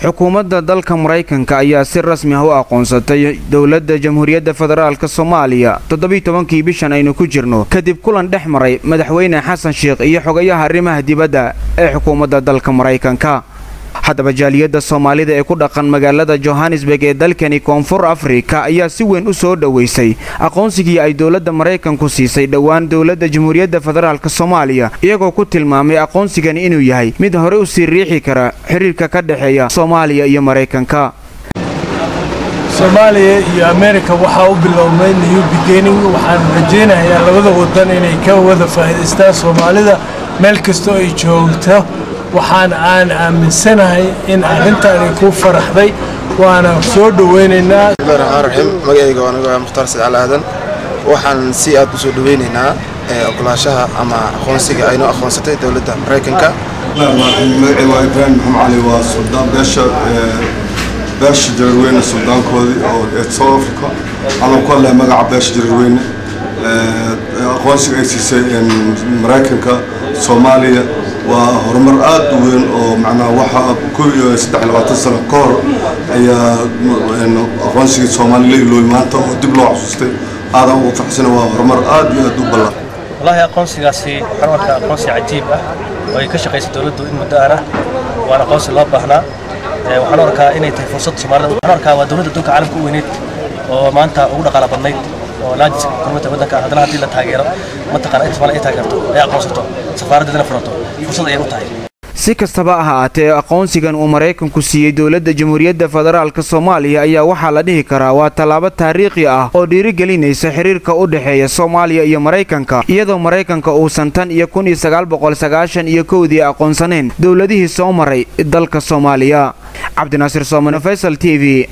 Xukuumadda dalka Maraykanka ayaa si rasmi ah u aqoonsatay dowladda Jamhuuriyadda Federaalka Soomaaliya 17-kii bishan aynu ku jirno, kadib kulan dhex maray Madaxweyne Xasan Sheekh iyo xogayaha arrimaha dibadda ee xukuumadda dalka Maraykanka. Haddaba, jaaliyadda Soomaalida ee ku dhaqan magaalada Johannesburg ee dalkani Koonfur Afrika ayaa si weyn u soo dhoweysay aqoonsigii ay dowladda Maraykanku siisay dhowaan dowladda Jamhuuriyadda Federaalk Soomaaliya, iyagoo ku tilmaamay aqoonsigani inuu yahay mid hore u sii riixi kara xiriirka ka dhexeeya Soomaaliya iyo Maraykanka. Soomaaliya iyo America waxaa u bilowmay new beginning. Waxaan rajaynayaa labada wadan inay ka wada faa'iidaystaan. Soomaalida meel kastoo ay joogto, waxaan aan aaminsanahay in arrintaani ku faraxday, waana soo dhoweynaynaa. Bismillahi raxmaan raxiim. Magacayga waa anigu Mukhtaar Said Aadan. Waxaan si aad u soo dhoweynaynaa ogolaanshaha ama aqoonsiga aynoo aqoonsatay dowladda Maraykanka. Magacay waa Ibraahim Maxamed Cali, waa suldaan beesha Jareerweyne, suldaankoodii oo South Africa. Waxaan ku hadlayaa magaca beesha Jareerweyne. Aqoonsiga ay siisay Maraykanka Soomaaliya waa horumar aad u weyn, oo macnaha waxa 23 sano ka hor ayaa aqoonsigii Soomaaliya la ilooy, maanta oo dib loo xasuustay aadaan ugu faraxsana. Waa horumar aad iyo aad u ballan. Wallaahi, aqoonsigaasi waxaan u arkaa aqoonsi cajiib ah oo ay ka shaqaysay dowladdu in muddo ahna, waana aqoonsi loo baahnaa. Waxaan u arkaa inay tahay fursad Soomaalida. Waxaan u arkaa waa dowladda dunka caalamka u weyneyd oo maanta ugu dhaqaala badnayd oo largest economy waddanka. Haddana haddii la taageero, mataqaana in Soomaaliya ay taageerto, ay aqoonsato, safaaraddeedana furato, fursad ayay u tahay. Si kastaba ha ahaatee, aqoonsigan uu Maraykanku siiyey dowladda Jamhuuriyadda Federaalk Soomaaliya ayaa waxaa la dhihi karaa waa tallaabo taariikhi ah oo dhiirigelinaysa xiriirka u dhexeeya Soomaaliya iyo Maraykanka, iyadoo Maraykanka uusan tan iyo 1991-dii aqoonsanayn dowladihii soo maray dalka Soomaaliya. Cabdinaasir Soomane, Faysal TV.